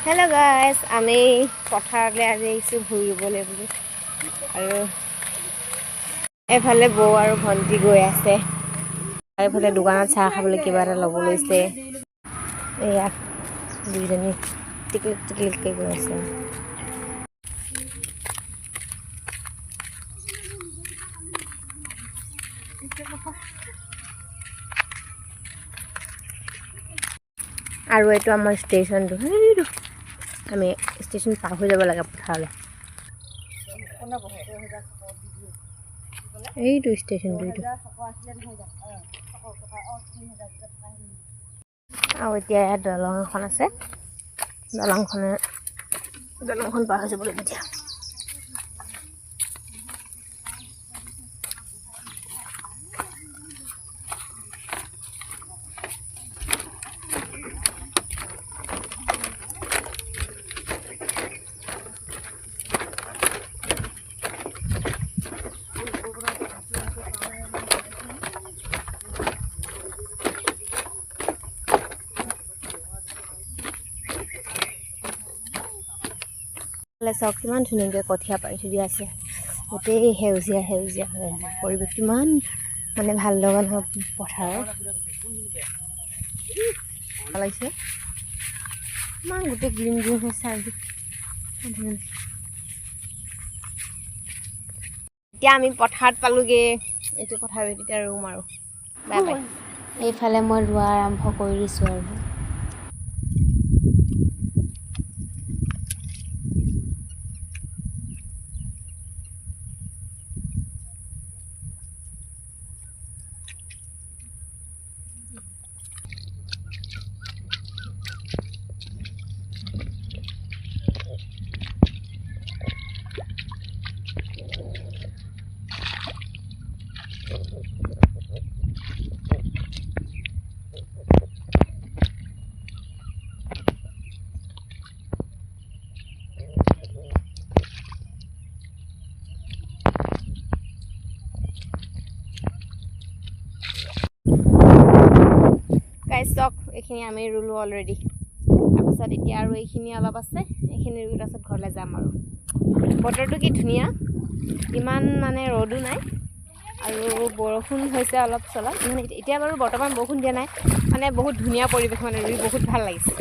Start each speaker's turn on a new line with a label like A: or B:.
A: Hello' guys, আমি পথাৰলৈ আজি আহিছোঁ ভূঁই ৰুবলৈ বুলি। আৰু এইফালে বৌ আৰু ভণ্টি গৈ আছে। এইফালে দোকানত চাহ খাবলৈ কিবা এটা ল'ব লৈছে। এয়া দুইজনী টিকলিক টিকলিককৈ গৈ আছে। আৰু এইটো আমাৰ ষ্টেচনটো। সেইটো আমি ষ্টেচন পাৰ হৈ যাব লাগে পথাৰলৈ। এইটো ষ্টেচনটো এইটো। আৰু এতিয়া ইয়াত দলং এখন আছে। দলংখন পাৰ হৈ যাব লাগিব এতিয়া। এইফালে চাওক, কিমান ধুনীয়াকৈ কঠীয়া পাৰি থৈ দিয়া আছে। গোটেই সেউজীয়া সেউজীয়া হৈ আছে পৰিৱেশ। ইমান মানে ভাল লগা নহয় পথাৰৰ? ভাল লাগিছে ইমান, গোটেই গ্ৰীণ গ্ৰীণ হৈছে আৰু ধুনীয়া। এতিয়া আমি পথাৰত পালোগৈ। এইটো পথাৰ এতিয়া ৰুম আৰু। Bye bye.
B: এইফালে মই ৰোৱা আৰম্ভ কৰি দিছোঁ আৰু।
A: গাইজ, চাওক, এইখিনি আমি ৰুলোঁ অলৰেডি। তাৰপিছত এতিয়া আৰু এইখিনি অলপ আছে। এইখিনি ৰুই তাৰপিছত ঘৰলৈ যাম। আৰু বতৰটো কি ধুনীয়া, ইমান মানে ৰ'দো নাই আৰু বৰষুণ হৈছে অলপ চলপ। মানে এতিয়া বাৰু বৰ্তমান বৰষুণ দিয়া নাই। মানে বহুত ধুনীয়া পৰিৱেশ, মানে ৰুই বহুত ভাল লাগিছে।